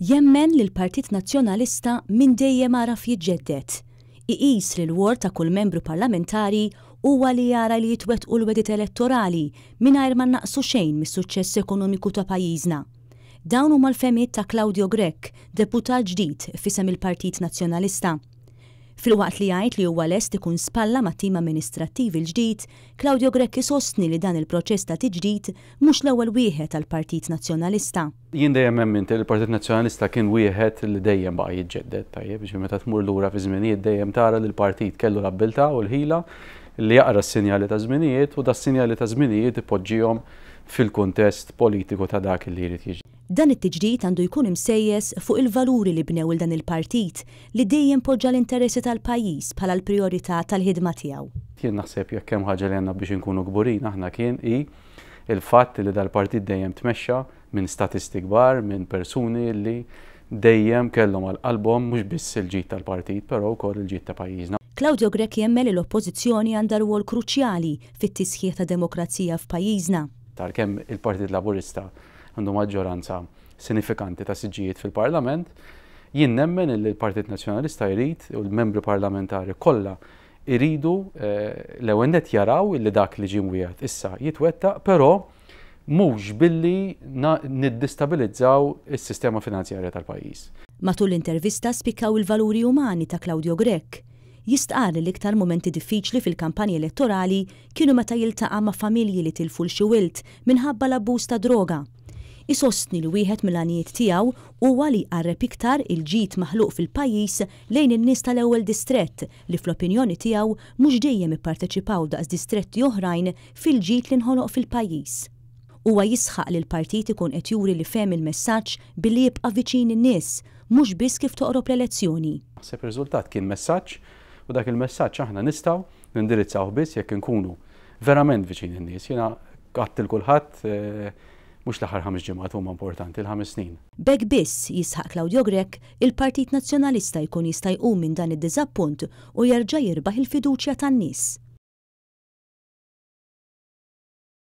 Jemmen li l-Partit Nazzjonalista minn dejjem għaraf jiġġedded. Iqis li l-ward ta' kull membru parlamentari huwa li jara li jitwettqu l-wegħdiet elettorali mingħajr ma nnaqqsu xejn mis-suċċess ekonomiku ta' pajjiżna. Dawn huma l-fehmiet ta' Claudio Grech, deputat ġdid f'isem il-Partit Nazzjonalista. Filwaqt li jgħid li huwa lest ikun spalla mat-tim amministrattiv il-ġdid, Claudio Grech isostni li dan il-proċess ta' tiġdid mhux l-ewwel wieħed għall-Partit Nazzjonalista. Jien dejjem emmint li l-Partit Nazzjonalista kien wieħed li dejjem baqa' jiġġedded, tajjeb, jiġifieri meta tmur lura fiż-żminijiet dejjem tara li l-partit kellu l-abbiltà u l-ħila li jaqra s-sinjali taż-żminijiet u das-sinjali taż-żminijiet ipoġġihom fil-kuntest politiku ta' dak li jrid jiġri. Dan it-tiġdid għandu jkun imsejjes fuq il-valuri li bnew 'il dan il-partit li dejjem poġġa l-interessi tal-pajjiż bħala l-prijorità tal-ħidma tiegħu. Jien naħseb jekk hemm ħaġa li għandna biex inkunu kburin aħna kien hi l-fatt li dal-partit dejjem tmexxa minn statisti kbar, minn persuni li dejjem kellhom għal qalbhom mhux biss il-ġid tal-partit però wkoll il-ġid ta' pajjiżna. Claudio Grech jemmen li l-Oppożizzjoni għandha rwol kruċjali fit-tisħiħ ta' demokrazija f'pajjiżna. Għalkemm il-Partit Laburista għandu maġġoranza sinifikanti ta' siġġijiet fil-Parlament, jien nemmen illi l-Partit Nazzjonalista jrid u l-membri parlamentari kollha jridu l-ewwel nett jaraw illi dak li ġie mwiegħed issa jitwettaq, però mhux billi niddistabilizzaw is-sistema finanzjarja tal-pajjiż. Matul l-intervista spikkaw il-valuri umani ta' Claudio Grech. Jistqarr li l-iktar mumenti diffiċli fil-kampanja elettorali kienu meta jiltaqa' ma' familji li tilfu 'l xi wild minħabba l-abbuż ta' droga. Isostni li wieħed mill-għanijiet tiegħu huwa li jqarreb iktar il-ġid maħluq fil-pajjiż lejn in-nies tal-ewwel distrett li fl-opinjoni tiegħu mhux dejjem ipparteċipaw daqs distretti oħrajn fil-ġid li nħoloq fil-pajjiż. Huwa jisħaq li l-partit ikun qed juri li fehem il-messaġġ billi jibqa' viċin in-nies, mhux biss kif toqrob l-elezzjoni. Naħseb ir-riżultat kien messaġġ u dak il-messaġġ aħna nistgħu nindirizzawh biss jekk inkunu verament viċin in-nies. Jiena għedt 'il kulħadd mhux l-aħħar ħames ġimgħat huma importanti, il-ħames snin. B'hekk biss, jisħaq Claudio Grech, il-Partit Nazzjonalista jkun jista' jqum minn dan id-diżappunt u jerġa' jirbaħ il-fiduċja tan-nies.